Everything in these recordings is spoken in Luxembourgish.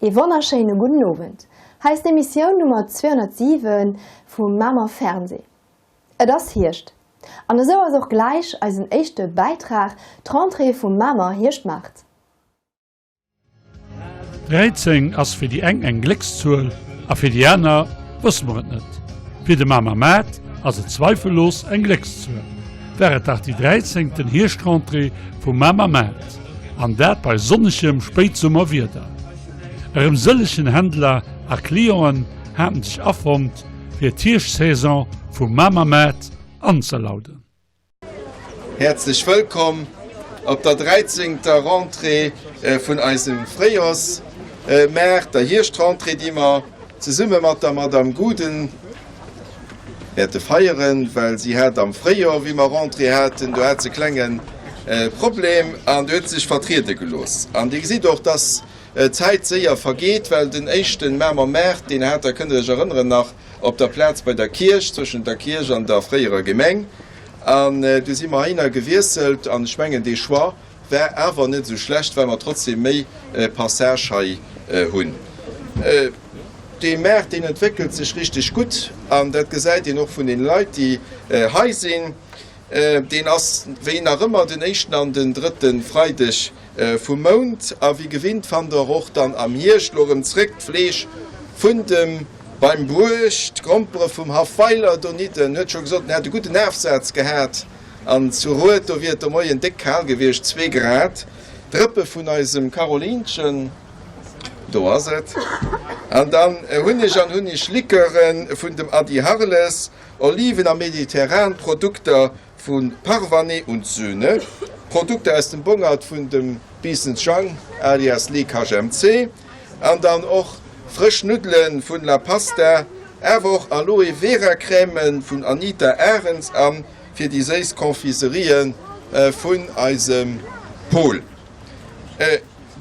Ee wonnerschéine gudden Owend. Hei ass d'Emissioun Nummer 207 vum Mamer Fernseh. Et ass Hierscht. An esou ass och gläich eisen éischte Bäitrag d'Rentrée vum Mamer Hierschtmaart. 13 ass fir déi eng eng Gléckszuel a fir déi aner wësse mer et net. Fir de Mamer Maart ass et zweifellos eng Gléckszuel. War et dach déi dräizéngten Hierschtentrée vum Mamer Maart, an dat bei sonnegem Spéitsummerwieder. Erëm sëllegen Händler a Clienten haten sech afonnt, fir d'Hierschtsaison vum Mamer Maart anzelauden. Häerzlech wëllkomm op der dräizéngter Rentrée vun eisem Fréijorsmaart, der Hierschtentrée, déi mer zesumme mat der Madame Guden wäerte feieren, well si hat am Fréijor, wéi mer Rentrée haten, do hat se e klenge Problem an do huet se sech vertriede gelooss. An Dir gesitt och, dass d'Zäit séier vergeet, well den éischte Mamer Maart, deen hat Der, kënnt Der Iech erënneren, nach op der Plaz bei der Kierch, zwëschent der Kierch an der fréierer Gemeng. An du si mer heihinner gewiesselt an ech mengen, dee Choix war awer net esou schlecht, well mer trotzdem méi Passage hei hunn. Dee Maart, deen entwéckelt sech richteg gutt an dat gesäit een och vun den Leit, déi hei sinn. Deen ass wéi nach ëmmer den éischten an den drëtte Freideg vum Mount. A wéi gewinnt fannt der och dann am Hierscht lo rëm zréck d'Fleesch vun dem beim Bruecht, d'Grompere vum Haff Weiler donidden. Huet scho gesot, en hätt e gudden Afsaz gehat. An zu Rued, do wier et de Moien déck kal gewiescht, zwee Grad. D'Rëppe vun eisem Carolinchen, do ass et. An dann Hunneg an Hunneg-Liqueure vun dem Ady Harles, Oliven a mediterran Produkter Vu Parvaneh und Söhne, Produkter aus dem Bongert vun dem Biissens Jang alias Lee Cash MC an dann och frësch Nuddele vun La Pasta, awer och Aloe Vera Crèmen vun Anita Arens a fir déi séiss Confiserien vun eisem Paul.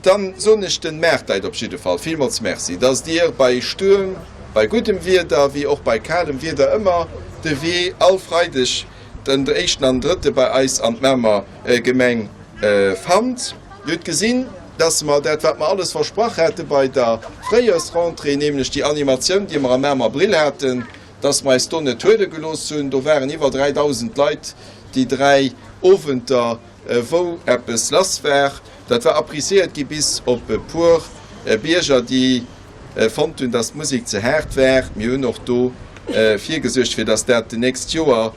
Dann soen ech den Maartleit op jidde Fall villmols Merci, dass dir bei Stuerm, bei guddem Wieder wéi och bei kalem Wieder ëmmer de Wee all Freideg den éischten an drëtte bei eis an d'Mamer Gemeng fannt. Dir hutt gesinn, dass mer dat wat mer alles versprach hate bei der Fréijoersrentrée, nämlech déi Animatioun déi mer am Mamer Brill haten, dass mer eis do net huele gelooss hunn. Do waren iwwer 3.000 Leit déi 3 Owenter wou eppes lass war. Dat war appréciéiert gi bis op e puer Bierger, déi fonnt hunn, dass d'Musek ze haart war. Mir hunn och do virgesuergt, fir dass dat d'nächst Joer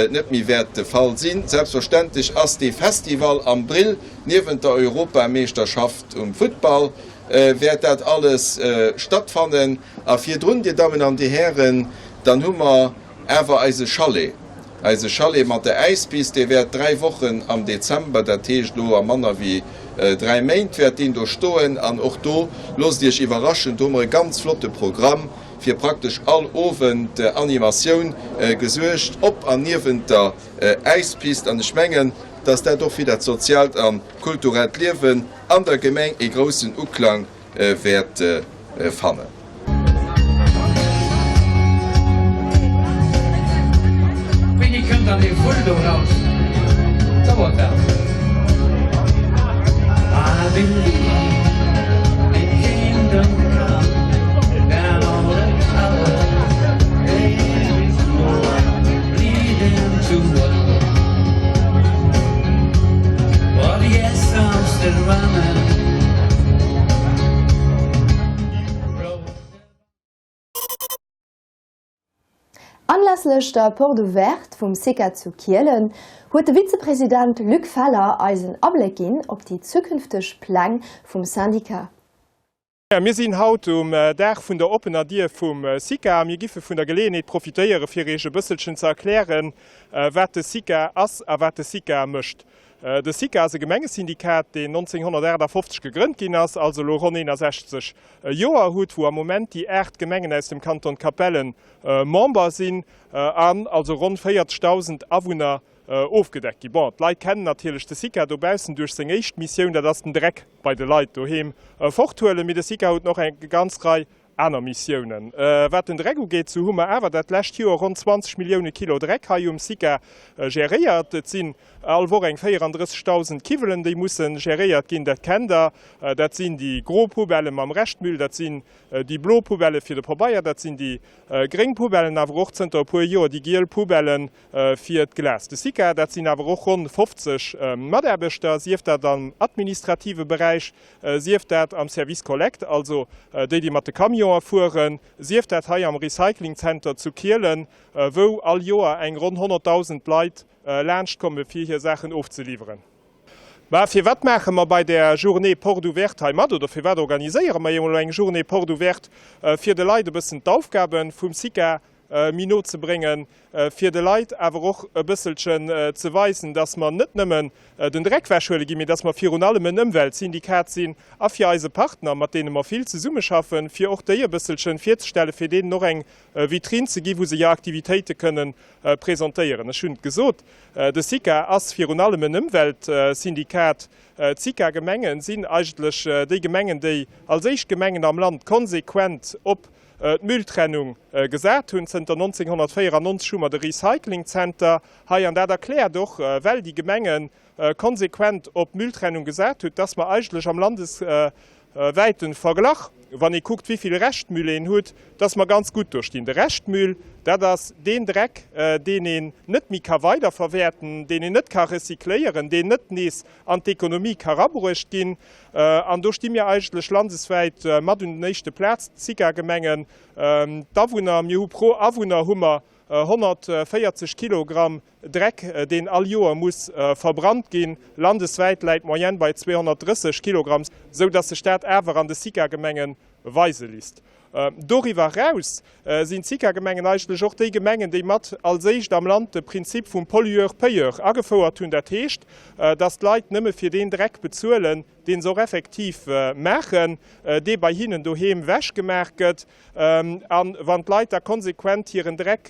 net méi wäert de Fall sinn. Selbstverständlech ass dee Festival am Brill, niewent der Europameeschterschaft um Futtball, wäert dat alles stattfannen. A virdrun, Dir Dammen an Dir Hären, dann hu mer Awer eise Chalet, eise Chalet mat der Äispist, dee wäert 3 Wochen am Dezember, dat heescht elo a manner wéi 3 Méint, wäert deen do stoen. An och do loosst Iech iwwerraschen, do hu mer e ganz flotte Programm fir praktesch all Owend Animatioun gesuergt, op an niewent der Äispist. An ech mengen, dass dat och fir dat soziaalt a kulturellt Liewen an der Gemeng ee groussen Uklang wäert fannen. Wéini kënnt dann dee Vull do raus? Dauert dat? Anlässlech der Porte ouverte vum SICA zu Kielen huet de Vizepresident Luc Feller eis en Abléck ginn op déi zukünfteg Pläng vum Syndicat. Mir sinn haut um Dag vun der oppener Dier vum SICA a mir giffe vun der Geleeënheet profitéiere fir Iech e bësselchen ze erklären, wat de SICA ass a wat de SICA mécht. De SICA ass e Gemengesyndikat, deen 1958 gegrënnt ginn ass, also elo ronn 61 Joer hutt, wou am Moment déi 8 Gemengen aus dem Kanton Capellen Member sinn an also ronn 40.000 Awunner ofgedeckt ginn. Bon, d'Leit kennen natierlech de SICA dobaussen duerch seng éischt Missioun, dat ass den Dreck bei de Leit doheem forthuelen, mee de SICA huet och eng ganz Rei. Aner Missiounen. Wat den Dreck ugeet, sou hu mer awer dat lescht Joer ronn 20 Millioune Kilo Dreck hei um SICA geréiert. Et sinn all Woch eng 34.000 Kiwwelen, déi musse geréiert ginn. Dat kennt Der. Dat sinn déi gro Poubellë mam Reschtmüll, dat sinn déi blo Poubellë fir de Pabeier, dat sinn déi gréng Poubellen, awer och zënter e puer Joer déi giel Poubellen fir d'Glas. De SICA, dat sinn awer och ronn 50 Mataarbechter, sief dat am administrative Beräich, sief dat am Service Collecte, also déi, déi mat de Camionë fueren, sief dat hei am Recyclingzenter zu Kielen, wou all Joer eng ronn 100.000 Leit laanschtkomme fir hir Saachen ofzeliwweren. Mä firwat maache mer bei där Journée porte ouverte hei mat oder firwat organiséiere mer eemol eng Journée porte ouverte? Fir de Leit e bëssen d'Aufgabe vum SICA méi no ze bréngen, fir de Leit awer och e bësselchen ze weisen, dass mer net nëmmen den Dreck wechhuele ginn, mee dass mer virun allem en Ëmweltsyndikat sinn a fir eise Partner, mat deene mer vill zesummeschaffen, fir och déi e bësselchen virzestellen, fir deenen och eng Vitrine ze ginn, wou se hir Aktivitéite kënnen presentéieren. Ech hunn et gesot, de SICA ass virun allem en Ëmweltsyndikat. D'SICA-Gemenge sinn eigentlech déi Gemengen, déi als éischt Gemengen am Land konsequent op d'Mülltrennung gesat hunn. Zënter 1994 hu mer de Recyclingzenter hei an dat erkläert och, well déi Gemenge konsequent op d'Mülltrennung gesat hutt, dass mer eigentlech am landeswäite Verglach, wann ee kuckt wéi vill Reschtmüll een hutt, dass mer ganz gutt do stinn. De Reschtmüll, dat ass deen Dreck, deen een net méi ka weiderverwäerten, deen een net ka recycléieren, deen net nees an d'Ekonomie ka rabruecht ginn. An do sti mir eigentlech landeswäit mat un den éischte Plaz, d'SICA-Gemengen, d'Awunner. Mir hu pro Awunner hu mer 140 Kilogramm Dreck, deen all Joer muss verbrannt ginn. Landeswäit läit d'Moyenne bei 230 Kilogramm, sou datt sech dat awer an de SICA-Gemenge weise lisst. Doriwwer eraus sinn d'SICA-Gemengen eigentlech och déi Gemengen, déi mat als éischt am Land de Prinzip vum Pollueur-payeur agefouert hunn. Dat heescht, datt d'Leit nëmme fir deen Dreck bezuelen, dee se och effektiv maachen, dee bei hinnen doheem wechgemaach gëtt. A wann d'Leit da konsequent hiren Dreck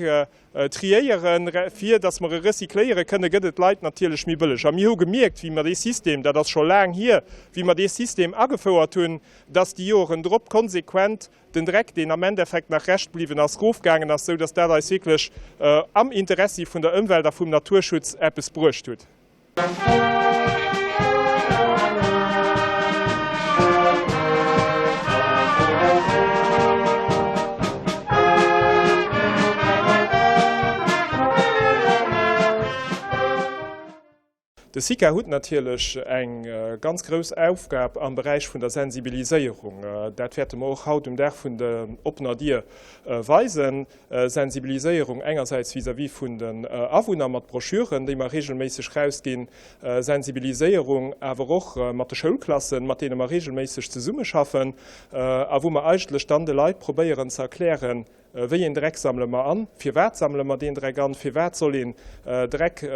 triéieren, fir datt mer e recycléiere kënnen, gëtt et d'Leit natierlech méi bëlleg. A mir hu gemierkt, wéi mer dee System, dat ass scho laang hier, wéi mer dee System agefouert hunn, datt déi Joren drop konsequent den Dreck, deen am Endeffekt nach Rescht bliwwen ass, rofgaangen ass, sou datt dat eis wierklech am Interessi vun der Ëmwelt a vum Naturschutz eppes bruecht hutt. De SICA huet natierlech eng ganz grouss Aufgab am Beräich vun der Sensibiliséierung. Dat wäerte mer och haut um Dag vun der oppener Dier weisen. Sensibiliséierung engersäits vis-à-vis vun den Awunner mat Broschüren, déi mer regelméisseg rausginn, Sensibiliséierung awer och mat de Schoulklassen, mat deene mer regelméisseg zesummeschaffen a wou mer eigentlech dann de Leit probéieren ze erklären, wéi een Dreck sammele mer an, firwat sammele mer deen Dreck an, firwat soll een Dreck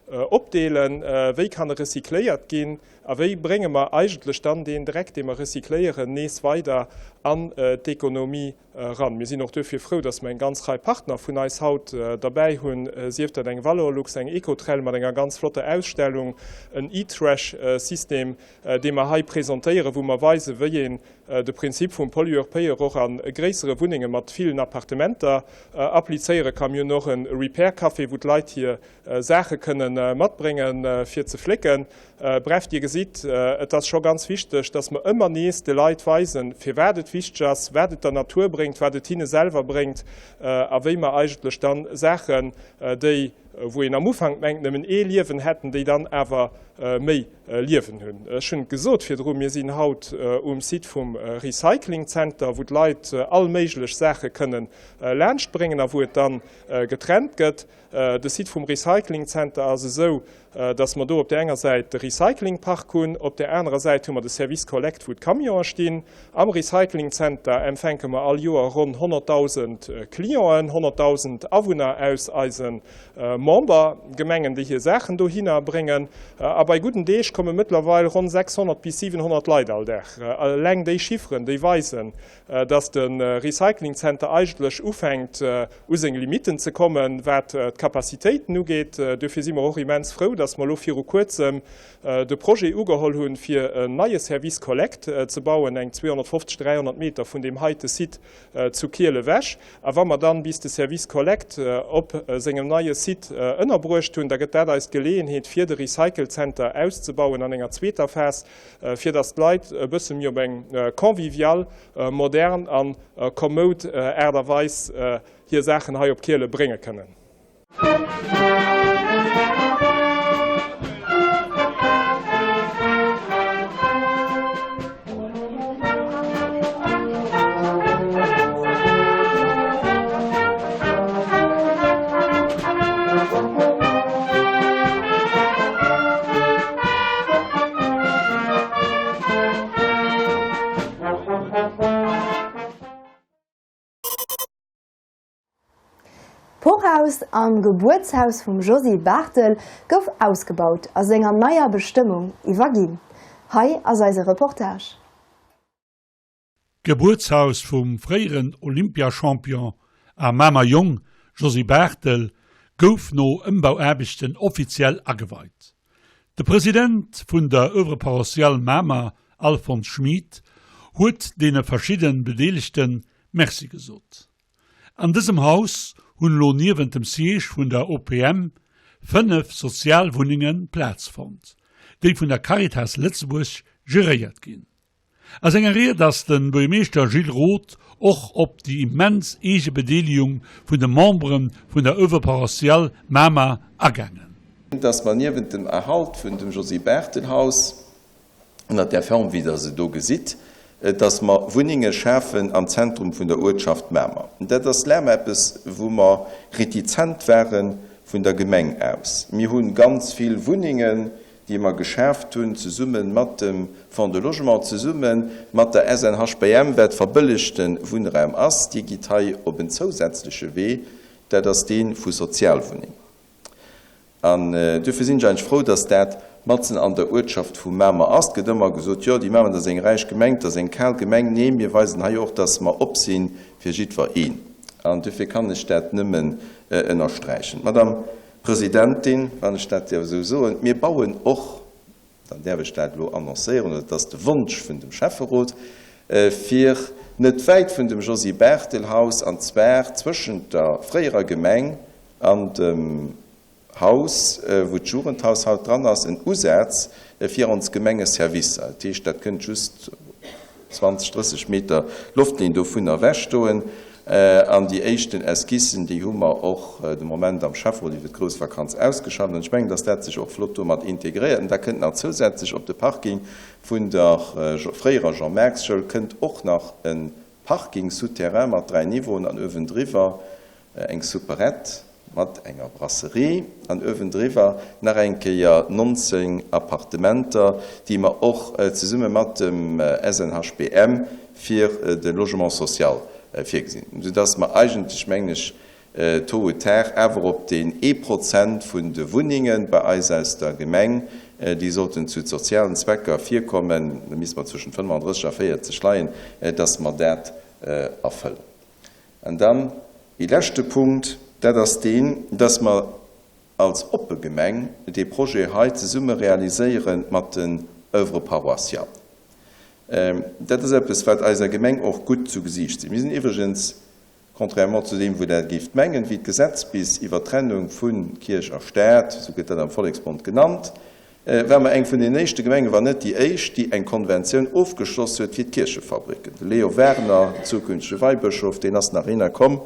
opdeelen, wéi kann e recycléiert ginn a wéi brénge mer eigentlech dann deen Dreck, dee mer recycléieren, nees weider an d'Ekonomie Eran. Mir sinn och duerfir frou, dass mer eng ganz Rei Partner vun eis haut derbäi hunn, sief dat eng Valorlux, eng Ecotrel mat enger ganz flotter Ausstellung, en E-Trash-System, dee mer hei presentéieren, wou mer weisen, wéi een de Prinzip vum Pollueur-payeur och a gréissere Wunnenge mat villen Appartementer applizéiere kann. Mir hunn och e Repair-Café, wou d'Leit hir Saache kënne matbréngen, fir ze flécken. Bref, Dir gesitt, et ass scho ganz wichteg, dass mer ëmmer nees de Leit weisen, firwat et wichteg ass, wat et der Natur bréngt, wat et hinne selwer bréngt a wéi mer eigentlech dann Saachen, déi, wou een am Ufank mengt, nëmmen ee Liewen hätten, déi dann awer méi Liewen hunn. Ech hunn et gesot virdru, mir sinn haut um Site vum Recyclingzenter, wou d'Leit all méiglech Saache kënnen laanschtbréngen a wou et dann getrennt gëtt. De Site vum Recyclingzenter ass esou, dass mer do op där enger Säit de Recyclingpark hunn, op där anerer Säit hu mer de Service Collect, wou d'Camionë stinn. Am Recyclingzenter empfänke mer all Joer ronn 100.000 Clienten, 100.000 Awunner aus eise Membergemengen, déi hir Saachen dohinner bréngen. A bei gudden Deeg komme mëttlerweil ronn 600 bis 700 Leit all Dag. Eleng déi Chifferen, déi weisen, dass de Recyclingzenter eigentlech ufänkt u seng Limitten ze kommen, wat d'Capacitéiten ugeet. Duerfir si mer och immens frou, dass mer elo viru Kuerzem de Projet ugeholl hunn, fir en neie Service Collecte ze bauen, eng 250, 300 Meter vun deem heite Site zu Kiel ewech. A wa mer dann bis de Service Collecte op sengem neie Site ënnerbruecht hunn, da gëtt dat eis d'Geleeënheet, fir de Recycle-Center auszebauen an enger zweeter Phas, fir dass d'Leit e bësse méi op eng convivial, modern a komoud Aart a Weis hir Saachen hei op Kiele brénge kënnen. D'Porhaus an Gebuertshaus vum Josy Barthel gouf ausgebaut a senger neier Bestëmmung iwwerginn. Hei ass eise Reportage. D'Gebuertshaus vum fréieren Olympiachampion a Mamer Jong Josy Barthel gouf no Ëmbauaarbechten offiziell ageweit. De President vun der Oeuvre paroissiale Mamer, Alphonse Schmid, huet deene verschidde Bedeelegte Merci gesot. An dësem Haus hunn elo niewent dem Siège vun der OPM 5 Sozialwunnenge Plaz fonnt, déi vun der Caritas Lëtzebuerg geréiert ginn. A senger Ried ass de Buergermeeschter Gilles Roth och op déi immens Eegebedeelegung vun de Membere vun der Oeuvre paroissiale Mamer agaangen. Dass mer niewent dem Erhalt vun dem Josy Barthel Haus, ënnert där Form wéi Der se do gesitt, dass mer Wunnenge schafen am Zentrum vun der Uertschaft Mamer. Dat ass laang eppes, wou mer retizent ware vun der Gemeng aus. Mir hu ganz vill Wunnengen, déi mer geschaaft hunn, zesumme mat dem Fonds de Logement, zesumme mat der SNHBM, wat verbëllegte Wunnraum ass. Dir gitt hei op en zousätzleche Wee, dat ass dee vu Sozialwunnengen. An duerfir sinn ech eigentlech frou, dass dat matzen an der Uertschaft vu Mamer ass. Et gëtt ëmmer gesot, jo, déi Mamer, dat ass eng räich Gemeng, dat ass eng kal Gemeng. Nee, mir weisen hei och, dass mer op si fir jiddwer een. An duerfir kann ech dat nëmmen ënnersträichen. D'Madame Presidentin, wann ech dat däerf esou soen, mir bauen och, dann däerf ech dat elo annoncéieren, oder et ass de Wonsch vun dem Schäfferot, fir net wäit vun dem Josy Barthel Haus, an zwar zwëschent der fréierer Gemeng an dem Haus, wou d'Jugendhaus haut dran ass, en Usaz fir ons Gemengeservicer. Dat heescht, dat kënnt just 20, 30 Meter Loftlinn dovunner ewech stoen. An déi éischten Esquissen, déi hu mer och de Moment am Schäfferot iwwer d'grouss Vakanz ausgeschafft. An ech mengen, dass dat sech och flott domat integréiert. An da kënnt nach zousätzlech op de Parking vun der fréierer Jean-Merx-Schoul kënnt och nach e Parking souterrain mat 3 Niveauen an uewendriwwer eng Supperette mat enger Brasserie an uewendriwwer nach eng Kéier 19 Appartementer, déi mer och zesumme mat dem SNHBM fir de Logement social virgesinn, soudass mer eigentlech, mengen ech, tôt ou tard awer op deen ee Prozent vun de Wunnenge bei eis aus der Gemeng, déi sollten zu sozialen Zwecker virkommen, da misste mer zwëschent 35 a 40 leien, dass mer dat erfëllen. An dann ee leschte Punkt, dat ass deen, dass mer als oppe Gemeng dee Projet hei zesumme realiséiere mat den Oeuvres paroissiales. Dat ass eppes, wat eiser Gemeng och gutt zu Gesiicht sinn. Mir sinn iwwregens, contrairement zu deem, wou Der géift mengen, wéi d'Gesetz bis iwwert d'Trennung vu Kierch a Staat, esou gëtt dat am Volleksmond genannt, war mer eng vun den éischte Gemengen, wann net déi éischt, déi eng Konventioun ofgeschloss huet fir d'Kierchefabricken. De Leo Werner, zukünftege Weibëschof, deen ass nach hinner komm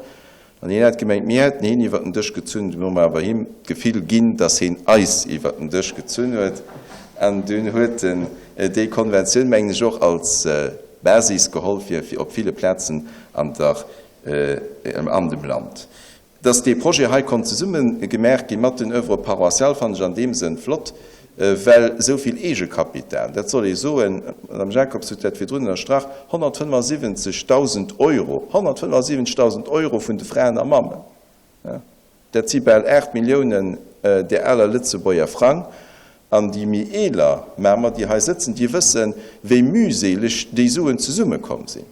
an hien hat gemengt, mir hätten hien iwwer den Dësch gezunn. Dunn hu mer awer him d'Gefill ginn, datt hien eis iwwer den Dësch gezunn huet. An dunn huet en déi Konventioun, mengen ech, och als Basis geholl fir op ville Plazen an der, an dem Land. Dass dee Projet hei konnt zesumme gemaach gi mat den Oeuvres paroissiales, fannen ech an deem Sënn flott, well esou vill Eegekapital, dat soll ee soen, d'Madame Jacobs huet dat virdrun ënnerstrach, 175.000 Euro, 175.000 Euro vun de Fraen a Mammen, dat si bal 8 Milliounen där aler Lëtzebuerger Frang. An déi méi eeler Mamer, déi hei sëtzen, déi wëssen, wéi mühseleg déi Suen zesummekomm sinn.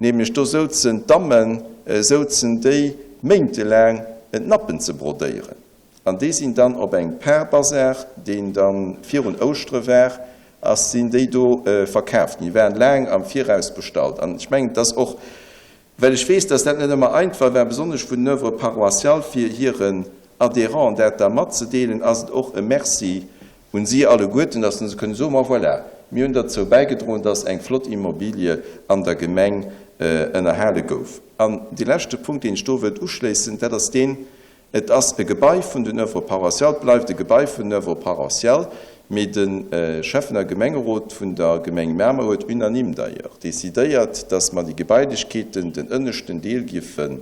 Nämlech do souzen d'Dammen, souzen déi méintelaang d'Nappen ze brodéieren. An déi sinn dann op engem Parbazar, deen da virun Ouschtere war, ass, sinn déi do verkaaft ginn. Déi waren laang am Viraus bestallt. An ech mengen, et ass och, Well ech weess, dass dat net ëmmer einfach war, besonnesch vun den Oeuvres paroissiales, fir hiren Adhérenten dat da matzedeelen, ass et och e Merci un si alleguerten, dass se kënnen soen, Ma voilà, mir hunn derzou bäigedroen, dass eng flott Immobilie an der Gemeng ënnerhale gouf. An dee leschte Punkt, deen ech do wëllt uschléissen, dat ass deen, Et ass e Gebai vun den Oeuvres paroissiales, et bleift e Gebai vun den Oeuvres paroissiales, mee de Schäffen a Gemengerot vun der Gemeng Mamer huet unanime d'ailleurs decidéiert, dass mer déi Gebailechkeeten, den ënneschten Deel giffe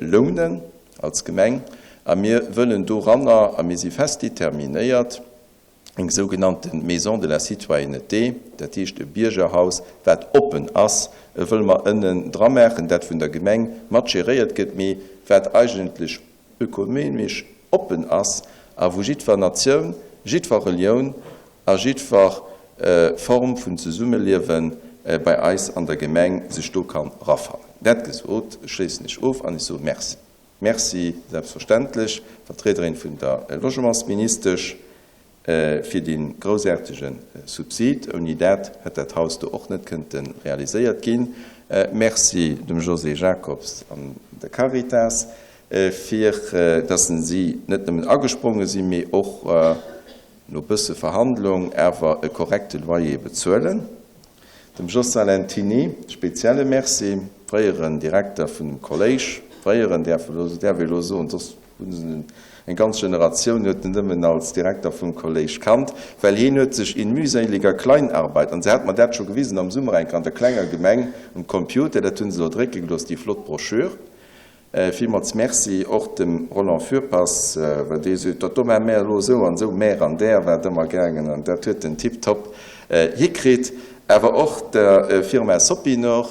lounen als Gemeng a mir wëllen doranner, a mir si fest determinéiert, eng sougenannte Maison de la citoyenneté, dat heescht e Biergerhaus, wat oppen ass, wëlle mer ënnen dra maachen, dat vun der Gemeng mat geréiert gëtt, mee wat eigentlech ökonomesch oppen ass a wou jiddwer Natioun, jiddwer Relioun a jiddwer Form vun Zesummeliewe bei eis an der Gemeng sech do kann erafannen. Dat gesot, schléissen ech of an ech soe Merci. Merci selbstverständlech, Vertriederin vun der Logementsministesch, fir dee groussaartege Subsid. Ouni dat hätt dat Haus do och net kënnte realiséiert ginn. Merci dem Josée Jacobs an der Caritas, fir dass si net nëmmen agespronge sinn, mee och no bësse Verhandlung awer e korrekte Loyer bezuelen. Dem Jos Salentiny spezielle Merci, fréieren Direkter vun dem Kolléisch, fréieren däerf ee elo soen, soss hunn se en, eng ganz Generatioun huet en nëmmen als Direkter vum Kolléisch kannt, well hien huet sech in mühseliger Kleinarbeit, an se hat mer dat scho gewisen am Summer eng Kéier an der klenger Gemeng um Computer, dat hu se elo drécke gelooss, déi flott Broschür. Villmools Merci och dem Roland Fürpass, well dee sot, dat do maache mär elo esou an esou, mär an där war et ëmmer gaangen an dat huet en tiptop hikritt. Awer och der Firma Sopinor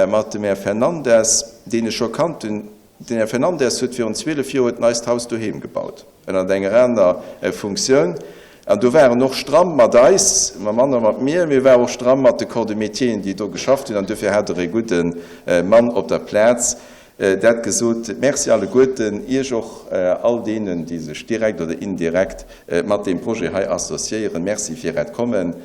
mat dem Här Fernandes, deen ech scho kannt hunn. Den Här Fernandes huet virun 12 Joer huet en eist Haus doheem gebaut, ënnert enger aner Funktioun. An do war en och stramm mat eis, ma manner mat mir, mee e war och stramm mat de Corps de métieren, déi do geschafft hunn, an duerfir hat Der e gudde Mann op der Plaz. Dat gesot, Merci alleguerten, Iech och all deenen, déi sech direkt oder indirekt mat deem Projet hei associéieren. Merci fir Äert Kommen.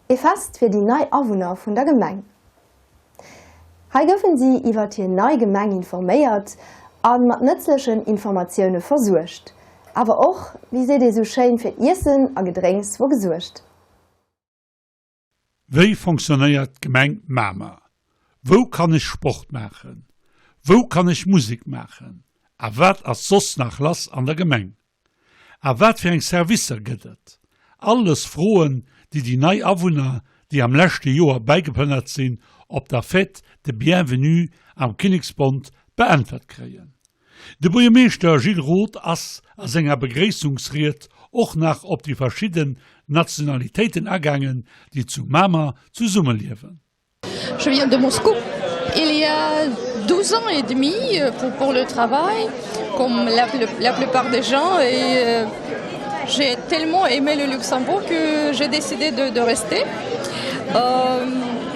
Ee Fest fir déi nei Awunner vun der Gemeng. Hei goufen si iwwert hir nei Gemeng informéiert a mat nëtzlechen Informatioune versuergt. Awer och, wéi seet ee sou schéin, fir Iessen a Gedrénks wor gesuergt. Wéi fonctionnéiert d'Gemeng Mamer? Wou kann ech Sport maachen? Wou kann ech Musek maachen? A wat ass soss nach lass an der Gemeng? A wat fir eng Servicer gëtt et? Alles Froen, déi déi nei Awunner, déi am leschte Joer bäigeplënnert sinn, op der Fête de Bienvenue am Kinneksbond beäntwert kréien. De Buergermeeschter Gilles Roth ass a senger Begréissungsried och nach op déi verschidden Nationalitéiten agaangen, déi zu Mamer zesummeliewen. Je viens de Moscou il y a 12 ans et demi euh, pour, pour le travail, comme la, la plupart des gens et euh, j'ai tellement aimé le Luxembourg que j'ai décidé de, de rester. Euh,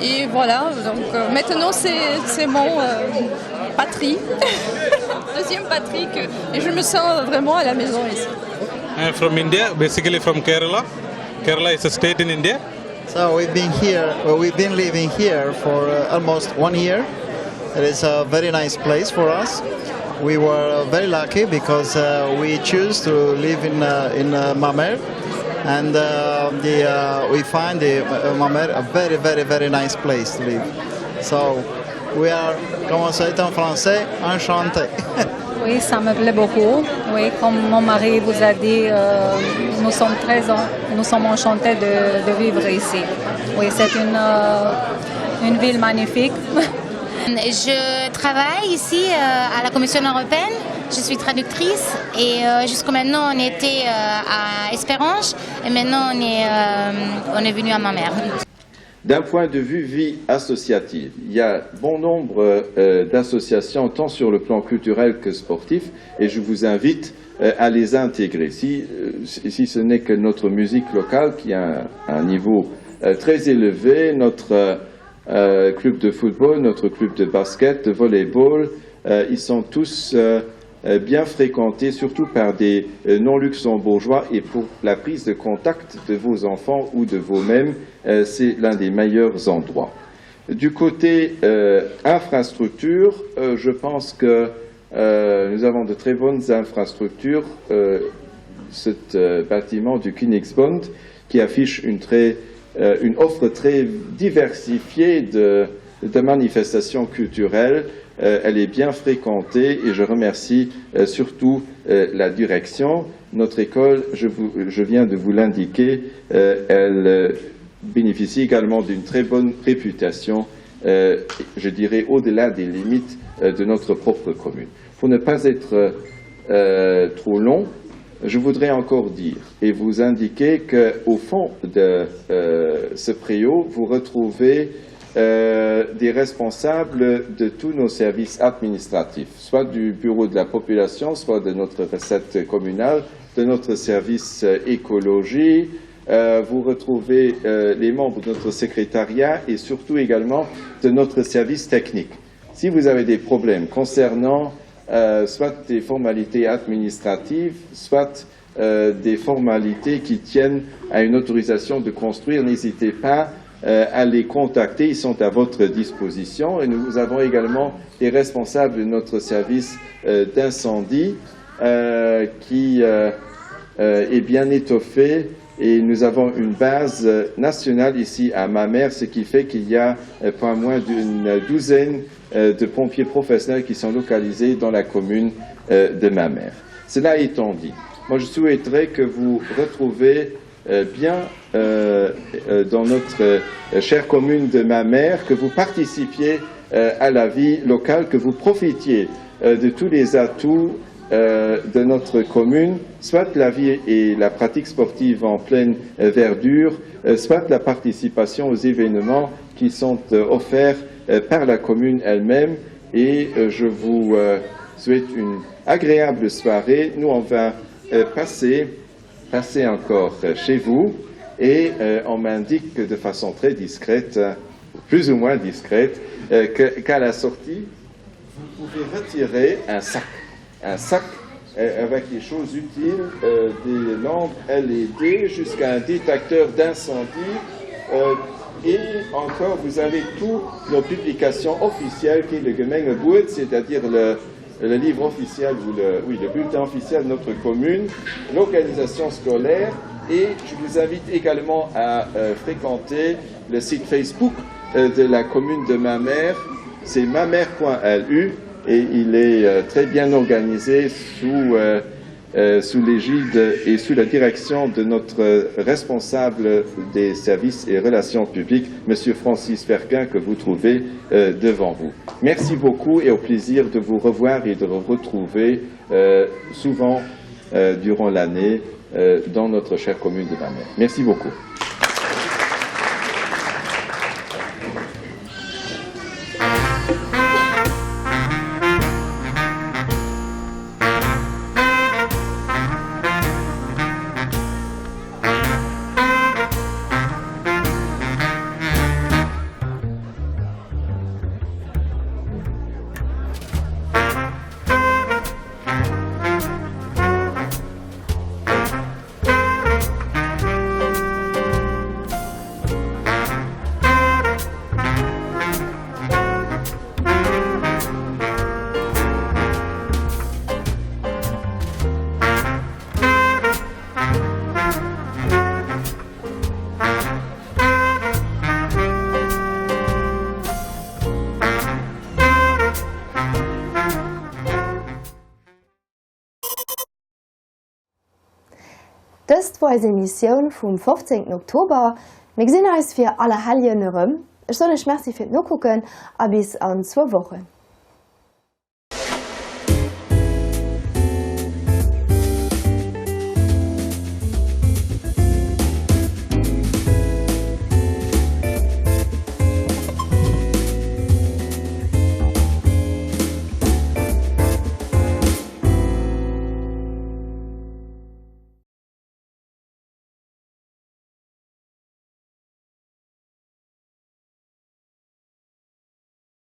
et voilà donc euh, maintenant c'est mon euh, patrie deuxième patrie que, et je me sens vraiment à la maison ici. I'm from India, basically from Kerala. Kerala is a state in India. So we've been here, well, we've been living here for uh, almost one year. It is a very nice place for us. We were very lucky because uh, we choose to live in, uh, in uh, Mamer and uh, the, uh, we find the uh, Mamer a very, very, very nice place to live. So we are, comme on dit en français, enchanté. Oui, ça me plaît beaucoup. Oui, comme mon mari vous a dit, euh, nous sommes très en, nous sommes enchantés de, de vivre ici. Oui, c'est une, euh, une ville magnifique. Je travaille ici euh, à la Commission européenne. Je suis traductrice et euh, jusqu'à maintenant on était euh, à Espérange et maintenant on est, euh, on est venu à ma mère. D'un point de vue vie associative, il y a bon nombre euh, d'associations tant sur le plan culturel que sportif et je vous invite euh, à les intégrer. Si, euh, si ce n'est que notre musique locale qui a un, un niveau euh, très élevé, notre euh, euh, club de football, notre club de basket, de volleyball, euh, ils sont tous euh, euh, bien fréquentés, surtout par des euh, non-luxembourgeois et pour la prise de contact de vos enfants ou de vous-même, euh, c'est l'un des meilleurs endroits. Du côté euh, infrastructure, euh, je pense que euh, nous avons de très bonnes infrastructures. Euh, cet euh, bâtiment du Kinexbond qui affiche une, très, euh, une offre très diversifiée de, de manifestations culturelles. Euh, elle est bien fréquentée et je remercie euh, surtout euh, la direction. Notre école, je, vous, je viens de vous l'indiquer, euh, elle euh, bénéficie également d'une très bonne réputation, euh, je dirais au-delà des limites euh, de notre propre commune. Pour ne pas être euh, trop long, je voudrais encore dire et vous indiquer qu'au fond de euh, ce préau, vous retrouvez euh, des responsables de tous nos services administratifs, soit du bureau de la population, soit de notre recette communale, de notre service euh, écologie. Euh, vous retrouvez euh, les membres de notre secrétariat et surtout également de notre service technique. Si vous avez des problèmes concernant euh, soit des formalités administratives, soit euh, des formalités qui tiennent à une autorisation de construire, n'hésitez pas euh, à les contacter, ils sont à votre disposition. Et nous avons également des responsables de notre service euh, d'incendie euh, qui euh, euh, est bien étoffé et nous avons une base nationale ici à Mamère, ce qui fait qu'il y a euh, pas moins d'une douzaine euh, de pompiers professionnels qui sont localisés dans la commune euh, de Mamère. Cela étant dit, moi je souhaiterais que vous retrouviez euh, bien euh, euh, dans notre euh, chère commune de Mamère, que vous participiez euh, à la vie locale, que vous profitiez euh, de tous les atouts euh, de notre commune, soit la vie et la pratique sportive en pleine euh, verdure, euh, soit la participation aux événements qui sont euh, offerts euh, par la commune elle-même. Et euh, je vous euh, souhaite une agréable soirée. Nous, on va euh, passer, passer encore euh, chez vous et euh, on m'indique de façon très discrète, euh, plus ou moins discrète, euh, qu'à la sortie, vous pouvez retirer un sac. Un sac euh, avec des choses utiles, euh, des lampes LED jusqu'à un détecteur d'incendie. Euh, et encore, vous avez toutes nos publications officielles qui est le Gemengebuet, c'est-à-dire le, le livre officiel ou le, oui, le bulletin officiel de notre commune, l'organisation scolaire. Et je vous invite également à euh, fréquenter le site Facebook euh, de la commune de ma mère, c'est mamère.lu et il est euh, très bien organisé sous, euh, euh, sous l'égide et sous la direction de notre responsable des services et relations publiques, M. Francis Ferquin, que vous trouvez euh, devant vous. Merci beaucoup et au plaisir de vous revoir et de vous retrouver euh, souvent euh, durant l'année euh, dans notre chère commune de Mamère. Merci beaucoup. Dëst wor eis Emissioun vum 15 Oktober. Mir gesinn eis fir Allerhelljen erëm. Ech soen iech Merci fir d'Nokucken a bis an zwou Wochen.